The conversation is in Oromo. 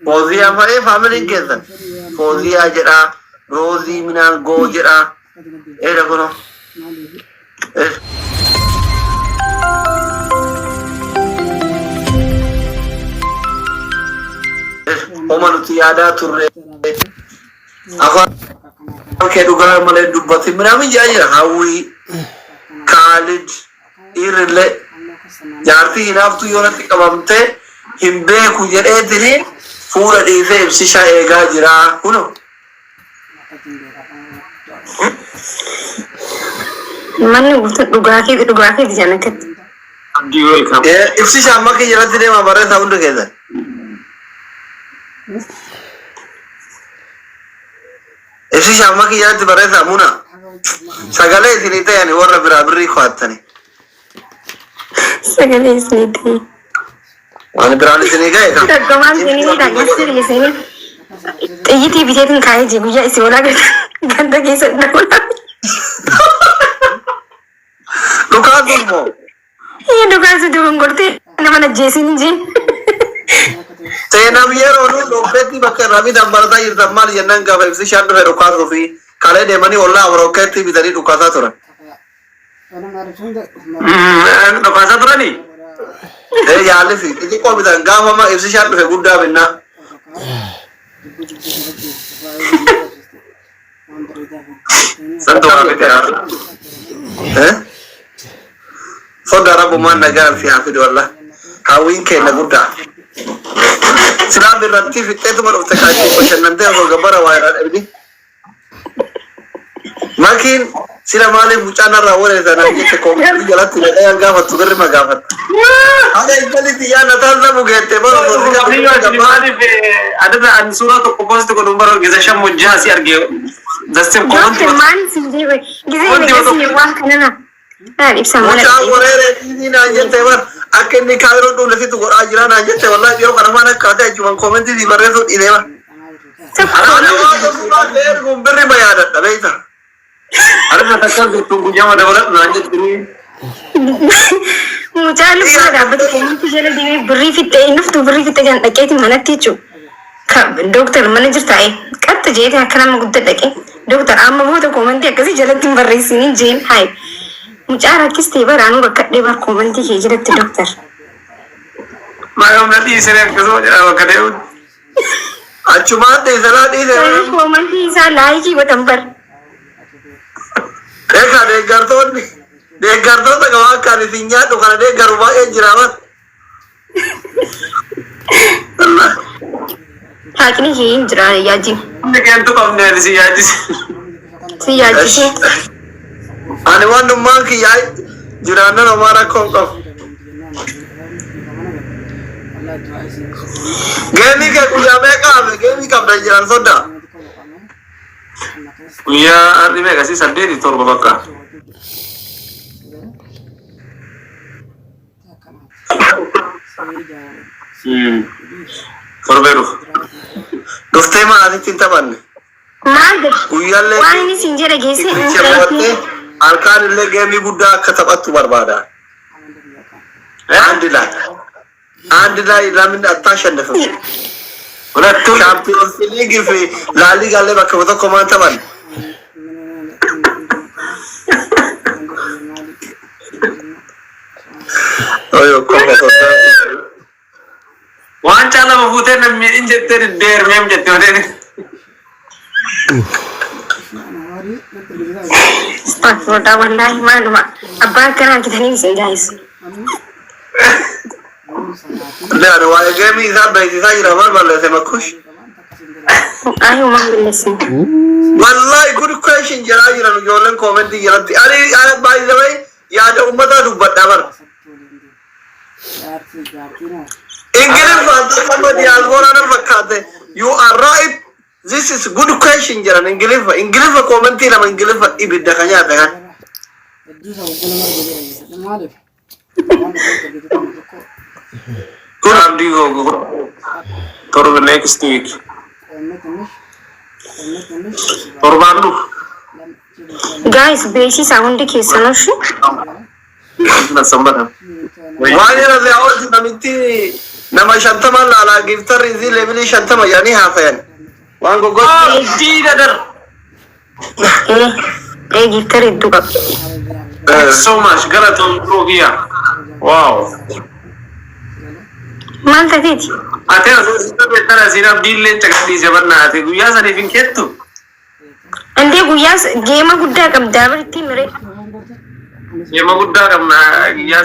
Fooziyaa fa'ee faamiliin keessan. Fooziyaa jedhaa. Roozii minaan goo jedhaa. Eeda kunoo. Homa nuti yaadaa turre. Afaan kee dhugaa malee hin dubbatin minaamin jedhaa jira. Hawwii, Kaalid, dhiirrillee jaartii hinaaftuu yoo natti qabamte hin beeku jedheetini fuula dhiisee ibsishaa eegaa jira. Kunoo. Manni guutuu dhugaa keeti dhugaa keeti jedhan akkatti. Abdii welcome. Ibsishaa amma kiyya irratti deemaa barreessaa hundi keessan. Ibsishaa amma kiyya irratti barreessaa muna. Sagalee isinii ta'ani warra biraa birrii ko'attani. Sagalee isinii ta'e. Waan biraan isinii ga'e kan. Dorgomaan isinii miidhagaa isinii. Xiyyitii biteetiin kaa'ee jee guyyaa isin walaa ganda keessa dhawaa. Dhukaatu immoo. Dhugaa si dogongortee nama najjeesiin hin jeen. Seenaaf yeroo nu rokkeetti bakka irraa bitan barataa jirtan maal jennaan gaafa ibsishaan dhufe dhukaasuu fi kalee deemanii ollaa rokkeetti bitanii dhukaasaa turan. Dhokaasaa turanii? Ee yaalli fi xixiqqoo bitan gaafa ma ibsishaan dhufe guddaa binnaa. Santu waa fite har'a. Eh? Sodaa rabbumaan nagaan si haa fidu wallah. Hawwiin keenya guddaa. Silaa birratti fixxeetuma dhufte kaachuu bashannantee osoo gabbara waa irraa dhabdi. Makiin sila maaliif mucaan irraa wareessa naan jette koomitii jalatti naqayaan gaafattu birri ma gaafatta. Haga intalli xiyyaa na taasisamu geette bara osoo si Waaqayyo gabbara ati maaliif adada ani suuraa tokko post godhuun bara gisa shan mojjaa si arge dastem Dooktar komanti maal isin jeeqe? Gizee Wanti meeqasii waan kanana naan ibsa mala Mucaan dhaqee. wareeree dhiisii naan jette bar akka inni kaayiroo dhuunfe situ godhaa jira naan jette wallahi dhiyoo kana faana akkaatee achumaan koomentii si barreessuu dhiisee bar. Tokko Ana waan suuraa kee erguun birri ma yaadadha beekta. Adada takka jirtu guyyaa dabaladhu naan jettini. Mucaan lubbuu dhaabbate koomantii jala deemee birrii fixxee hin dhuftu birrii fixxee kan dhaqeeti manatti jechuudha. Dooktar mana jirtaa qaxxa jeetee akka nama guddaa dhaqee dooktar amma booda koomantii akkasii jalatti hin barreessiniin jeen hayi. Mucaa rakkistee baraanuu rakkadhee bar koomantii kee jalatti dooktar. Maayom na dhiisee akkasuma jedha bakka deemuun. Achumaan dhiisanaa dhiisee. Koomantii isaa laayikii godhan bar. Egaa deeggartoonni deeggartoota qaba akka ani isin nyaadhu kana deeggaru baay'ee jira bar. Haaqni kee hin jira yaajin. Hundi keentu qabne ani si yaachise. Si yaachisee. Ani waan dhummaan kiyyaa jiraannan homaa rakkoo hin qabu. Geemii kee guyyaa meeqa hafe geemii qabda jiran soddaa. Guyyaa har'i meeqa si saddeeti torba bakka. Torbee dhufa. Dhuftee maa asitti hin taphanne. Maal godhe? Guyyaallee Waan inni siin jedhe geessee fiigicha mo'attee halkaan illee geemii guddaa akka taphattu barbaada. አንድ ላይ አንድ ላይ ለምን አታሸንፍም? ሁለቱም ሻምፒዮንስ ሊግ fi ላሊጋ ላይ bakka tokko maan taphan? Oyo qofa sodaa. Waancaa lama fuutee namni hin jettee deermeem jette malee. Astaghfirullah wallahi maaluma abbaa akkanaa argitanii isin gaayis. Ani waa'ee geemii isaa beeksisaa jira maal balleesse makkush? Ayi uumaa balleessin. Wallahi good question jedhaa jiran ijoolleen koomentii jalatti. Ani by the way yaada uummataa dubbadha bara. Ingiliffaan tokko diyaaspoora na fakkaate. You are right. This is good question jedhan Ingiliffa. Ingiliffa koomentii lama Ingiliffa ibidda kan nyaate kan. Kun abdii torba next week. Torbaan dhufu. Gaayis beeksisaa hundi keessanuu shi. Sanbata. Waan irra si'aa oolchu namitti Nama 50 laalaa, giftarri isii levelii 50 jedhanii haasayan. Waan goggogu. Abdii dadar. Ee ee, gifter hedduu qaba. So much galatoon bro kiyya. Wow. Maal tateeti? Ati asoo sitta beektara siin abdiillee caqadhiise barnaate guyyaa saniif hin kettu. Indee guyyaa geema guddaa qabdaa biritti miree. Yeema guddaa qabna guyyaa.